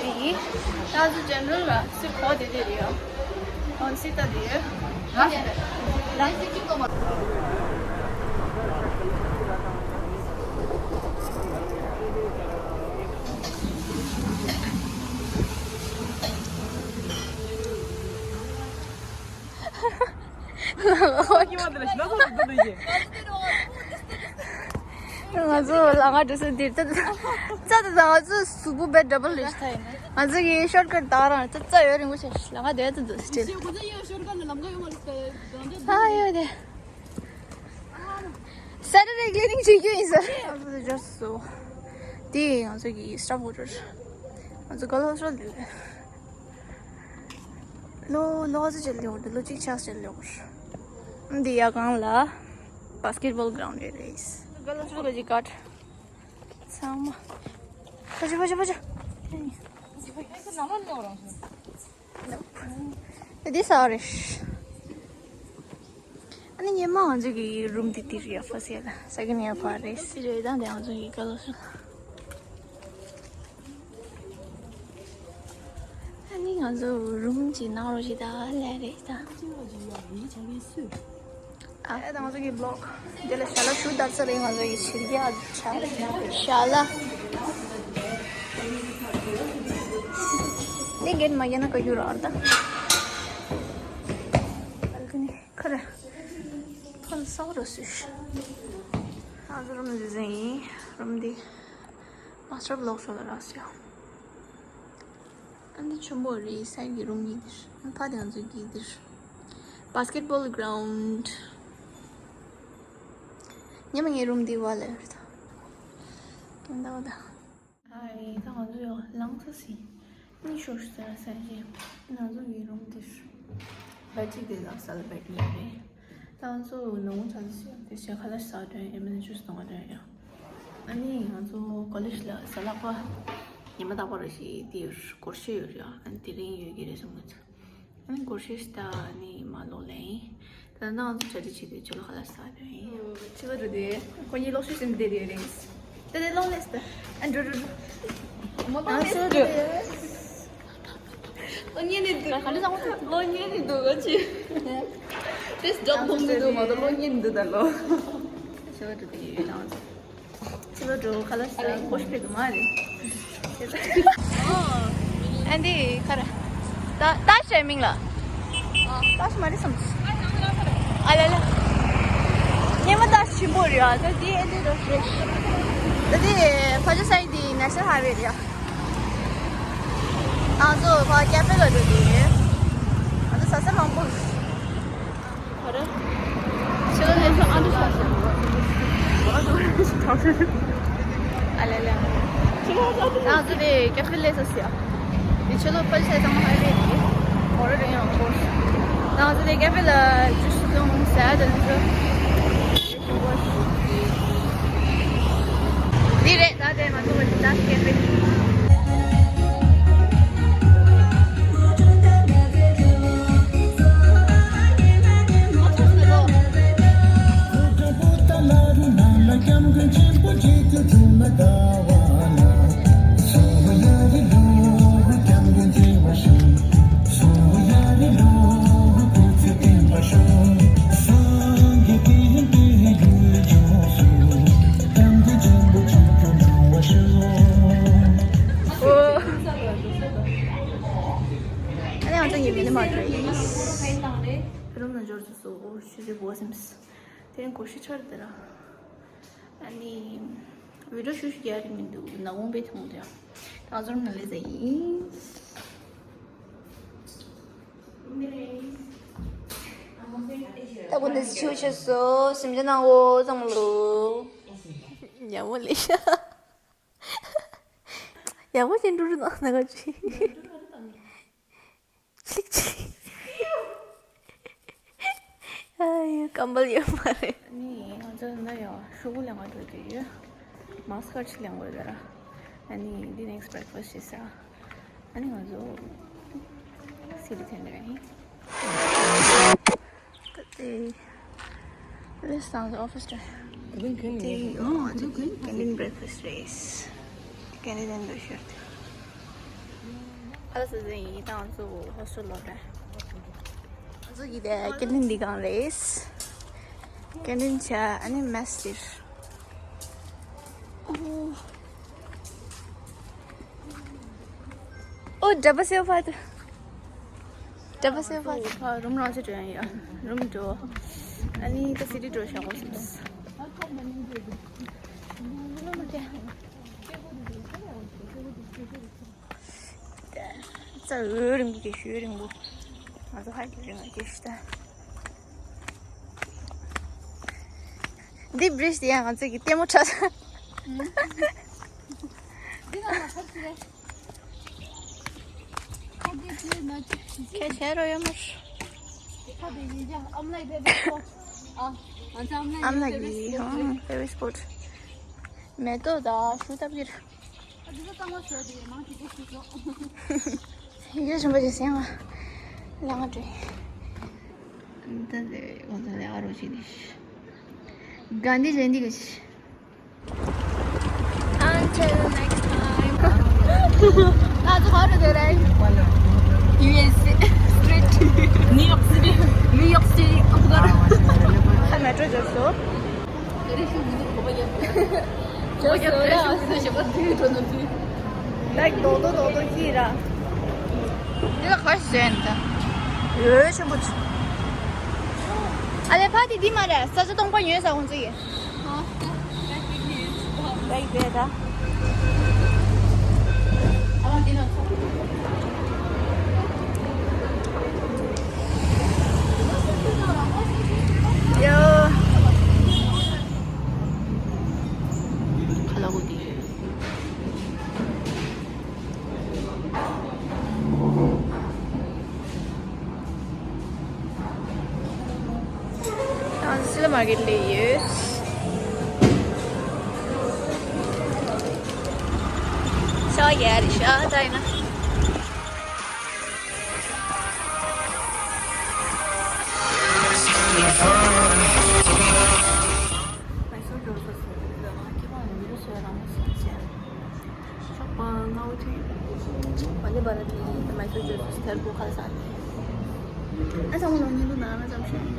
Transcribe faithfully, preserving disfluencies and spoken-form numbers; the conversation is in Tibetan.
ཡིན། ད་ཚོ་ཇེན་རལ་ལ་སི་གོ་དེ་དེ་རེད་ཡ། ཨོན་སི་ད་དེ་ཡོད། ལ་ལ་སི་ཅི་གོ་མ། ང་ཚོ་ལ་ང་འགྲོ་ས་འདིར་ཙ་ཙ་ཙ་ང་ཚོ་གཟུགས་པོ་བེ་ཌབ་ལ་ལེ་ང་ཚོ་གི་ཤོར་ཀཊ་དག་རང་ཙ་ཙ་ཡོད་རིང་པོ་ཆེ་ལ་ང་དེ་ཙ་འདུག་སི་ཊིལ། ཨ་ཡོད་དེ། སེ་ཊར་ཌེ་ཀི་ལི་ནིང་བྱེད་རྒྱུ་ཡིན་ས་རེད། ང་ཚོ་ཇོ་སི་སོ། དེ་ང་ཚོ་གི་སི་ཊབ་ཝོ་ཊར། ང་ཚོ་ག་ལ་སོ་དེ། ལོ་ལོ་ཙི་ཅལ་ལེ་འོར་དུ་ལོ་གཅིག་ཆགས་ཅལ་ལེ་འོར། འདི་ཡ་གང་ལ་བྷ་སི་ཀེཊ་བོལ་གྷ་རའུན་ཌི་རེད། ག་ལ་སོ་ག་ཅི་ཀཊ་ཚང་མ། ཕ་ཆུ་ཕ་ཆུ་ཕ་ཆུ། འདི་ས་རེད། ཨ་ནི་ཉི་མ་ང་ཚོ་གི་རུམ་འདི་འདིར་ཡ་ཕ་སི་ཡ་ལ་ས་གི་ནི་ཡ་ཕ་རེད་སི་རེད་ད་འདི་ང་ཚོ་གི་ག་ལ་སོ། ཨ་ནི་ང་ཚོ་རུམ་གྱི་ནང་རོ་ཞིག་ད་ལས་རེད་ད། ཨ་ད་ང་ཚོ་གི་བི་ལོག་དེ་ལ་ཞལ་ལག་ཞུ་དར་ས་རེད། ང་ཚོ་གི་ཕྱི་རྒྱལ་ཞལ་ལག་ཞལ་ལག་འདི་འགན་མ་རྒྱག་ན་ག་རྒྱུ་ར་ཨར་ད། ཨ་ལ་ཀ་ནི་ཁ་ར་ཕན་སོག་རོ་སུ་ཤ། ང་ཚོ་རུམ་འདི་ཟིན་ཡིན། རུམ་འདི་མ་སི་ཊར་བི་ལོག་ཤོ་ལ་ར་སི་ཡོ། ཨ་འདི་ཆེན་པོ་རེད། སའི་གི་རུམ་གཉིས་འདིར། ཨ་ཕ་དེ་ང་ཚོའི་གི་འདིར། བྷ་སི་ཀེཊ་བོལ་གྷ་རའུན་ཌི། ཉི་མ་ངའི་རུམ་འདི་བ་ལ་ཡོད་ད། ཀེམ་ད་བ་ད། ཨ་ཡེ་ད་ང་ཚོ་ཡོ་ལངས་ས་སི། ནི་ཤོར་ཤི་ཟེར་ན་སའི་གི། ང་ཚོ་གི་རུམ་འདིར། བེ་ཌ་གཅིག་དེ་ལ་སལ་བེ་ཌ་ཡོད་རེད། ད་ང་ཚོ་ནང་ཚ་ཚ་ཞིག་དེ་ཞག་ཁ་ལ་ཟ་དོན་ཡིན་མིན་ཅུས་གཏོང་བ་དོན་ཡོད། ཨ་ནི་ང་ཚོ་ཀོ་ལེཇ་ལ་གཟའ་ལྷག་པ་ཉི་མ་རྟག་པར་ཞིག་དེ་ཡོད་སྒོར་གཞས་ཡོད་རེད། ཨ་ནི་དེ་རིང་ཡོད་ཀྱི་རེད་བསམ་གི་འདུག་ཨ་ནི་སྒོར་གཞས་ད་ཨ་ནི་མ་ལོག་ལེ་ཡིན། ད་ནང་ཚོ་གྲ་སྒྲིག་བྱས་ཏེ་ཕྱི་ལོགས་ཁ་ལག་ཟ་དོན་ཡིན། ཕྱི་ལོགས་འགྲོ་དུས་ཁོ་གཉིས་ལོག་ཤུལ་ཟིན་བསྡད་དེ་རེད། དེ་ནས་ལོག་ལེ་སི་ད། ཨ་འགྲོ་འགྲོ་འགྲོ། མོ་ལོག་ལེ་སི་ད། ལོ་ཉེ་ནི་འདུག་ལོ་ཉེ་ནི་འདུག་ག་ཅི། དེས་ཇོབ་ལོང་ནི་འདུག་མ་གཏོགས་ལོ་ཉེ་ནི་འདུག་ད་ལོ། ཕྱི་ལོགས་འགྲོ་དུས་ཡོད་ནང་ཚོ། ཕྱི་ལོགས་འགྲོ་ཁ་ལག་ཟ་ཀོ་ཤི་ཕེ་གི་མ་རེད། ཨ་འདི་ཁ་ར། ད་ད་ཤའི་མིང་ལ། ད་ཤི་མ་རེད་སམ། ཨ་ལ་ལ། ཉི་མ་ད་ཞིམ་པོ་རེད་ཨ། ད་འདི་ཨ་འདི་ར་ཧྥེ་རེཤ། ད་འདི་ཕ་ཇོ་སའི་འདི་ནེ་ཤ་ནལ་ཧའི་ཝེ་རེད་ཨ། ང་ཚོ་ཕ་ཀེ་ཧྥེ་ལ་འགྲོ་དུས། ང་ཚོ་ཟ་ས་མང་པོ་རེད། ཁོ་རེ། ཕྱི་ལོགས་ལས་ཤོག་ཨ་འདྲ་ཤོག་ཤོག་ཨ་ལེ་ལེ། ང་ཚོ་དེ་ཀེ་ཧྥེ་ལས་ས་སི་ཡ། དེ་ཕྱི་ལོགས་ཕལ་ཆེར་ཚང་མ་ཧའི་ཝེ་རེད། མོ་རེ་རེ་ཡང་ཁོ། ང་ཚོ་དེ་ཀེ་ཧྥེ་ལ་ཇུས་བཏུང་ཟ་དེ་ཚོ། འདི་རེད་ད་དེ་ང་ཚོ་གི་ད་ཀེ་ཧྥེ། ཨ་ནི་ང་ཚོ་ཉི་མ་ནི་མ་འགྲོ་ཡིན། རུམ་ནང་འབྱོར་ཚུལ་སོགས་ཤུ་ཞུ་བོ་སེམས། དེ་རིང་གོ་ཤི་ཆར་དེ་ར། ཨ་ནི། བི་ཌིའོ་ཤུ་ཞུ་རྒྱག་རིགས་མི་འདུག་ནག་མོ་པའི་ཐོང་དེ་ར། ད་ང་ཚོ་རུམ་ནང་ལས་ཟ་ཡིན། ད་གོ་འདི་ཆུ་ཆུ་སོ་སིམ་ཇ་ནང་འོ་ཙམ་ལོ། ཡག་པོ་ལས་ཤ། ཡག་པོ་ཅན་འགྲོ་རུ་ནང་ན་ག་ཅི། ལིག་ཅི། ཨ་ཡ་ཀམ་བལ་ཡོད་མ་རེད། ནི་ང་ཚོ་ན་ཡང་ཤོག་གུ་ལེན་ག་འགྲོ་གི་ཡོད། མཱ་སི་ཁར་ཅིག་ལེན་དགོས་ད་ར། ཨ་ནི་འདི་ནེག་སི་བྷེག་ཕ་སི་ཊི་བྱེད་ས། ཨ་ནི་ང་ཚོ་སི་ལི་ཐེན་རེད། ད་དེ་ལེས་སང་ཨོ་ཕི་སི་རེད། དེ་ཨོ་དེ་ཀེན་ཊིན་བྷེག་ཕ་སི་ཊི་རེད། ཀེན་ཊིན་ལ་འགྲོ་ཤར་དེ། ཨ་ལ་སི་ཟིན་ཡིན་དང་ཚོ་ཧོ་སུ་ལོ་རེ། ང་ཚོ་གི་དེ་ཀེན་ཊིན་འདི་གང་རེད། ཀེན་ཊིན་ཆ་ཨ་ནི་མེ་སི་ཏིར། ཨོ། ཨོ་འདྲ་པ་སེ་ཕ་ཏུ། འདྲ་པ་སེ་ཕ་ཏུ། ཕ་རུམ་རང་ཚེ་འགྲོ་ཡང་ཡ། རུམ་འགྲོ། ཨ་ནི་ད་སི་ཏི་འགྲོ་ཤག་གོ་སི། ཙ་འོད་རིང་པོ་གི་ཞོལ་རིང་པོ། ང་ཚོ་ཧ་ཀྱི་རིང་ང་གི་ཤི་ད། འདི་བྲིས་དེ་ཡང་ང་ཚོ་གི་ལྟད་མོ་འཁྲབ། འདི་ནང་ལ་ཧར་ཅི་རེད། ཁ་འདི་ཅི་མ་ཅི་ཅི་ཅི། ཁྱེད་ཤེས་རོ་ཡོད་མ་རེད། ཁ་འདི་ཡིན་ཀྱང་ཨམ་ལའི་བེ་བི་སི་པོ་ཊི། ཨ། ང་ཚོ་ཨམ་ལའི་ཨམ་ལའི་བེ་བི་སི་པོ་ཊི་རེད། ཧང་བེ་བི་སི་པོ་ཊི། མེ་ཏོག་དང་ཤུ་ཏབ་ཀིར། ཨ་འདི་ཚོ་གཙང་མ་བཟོས་ཏེ་མང་ཆེ་གེ་ཞིག་བཟོ། ཡོད་ཆེན་པོ་ཅིག་སེང་བ། ལ་ང་བྲོས། ད་ལེ་ང་ཚོ་ལེ་ཨ་རོ་ཅིག་ནི། ག་འདི་རེད་འདི་གི་ཅི། Until next time. ང་ཚོ་ག་རེ་འདོད་རེད། ཡུ་ཨེས་ཨེ། Straight. New York City. New York City. ཁ་མེ་ཏྲོ་འབྱོར་སོང་། ལགས་རྡོག་རྡོག་རྡོག་རྡོག་གྱིས་ར། འདི་ལ་ག་ཞིག་ཟེར་ཡིན་ད། ཡོད་ཆེན་པོ་ཅིག་ཨ་ལེ་ཕ་དེ་འདི་མ་རེད། ས་ཆ་སྟོང་པ་ཉོས་ས་ཁོང་ཚོ་ཡིན། ང་ཚོ་སི་ལ་མར་ཀེཊ་ལ་ཡོད། ཤ་ཡ་རི་ཤ་ད་ཡིན་ན། མ་ནི་བ་ལ་དེ་མ་སུ་ཅོ་སི་ཐར་གོ་ཁ་ས་ནི། ཨ་ཚང་མ་ལོ་ཉིན་དུ་ན་ན་ཙམ་ཤེས།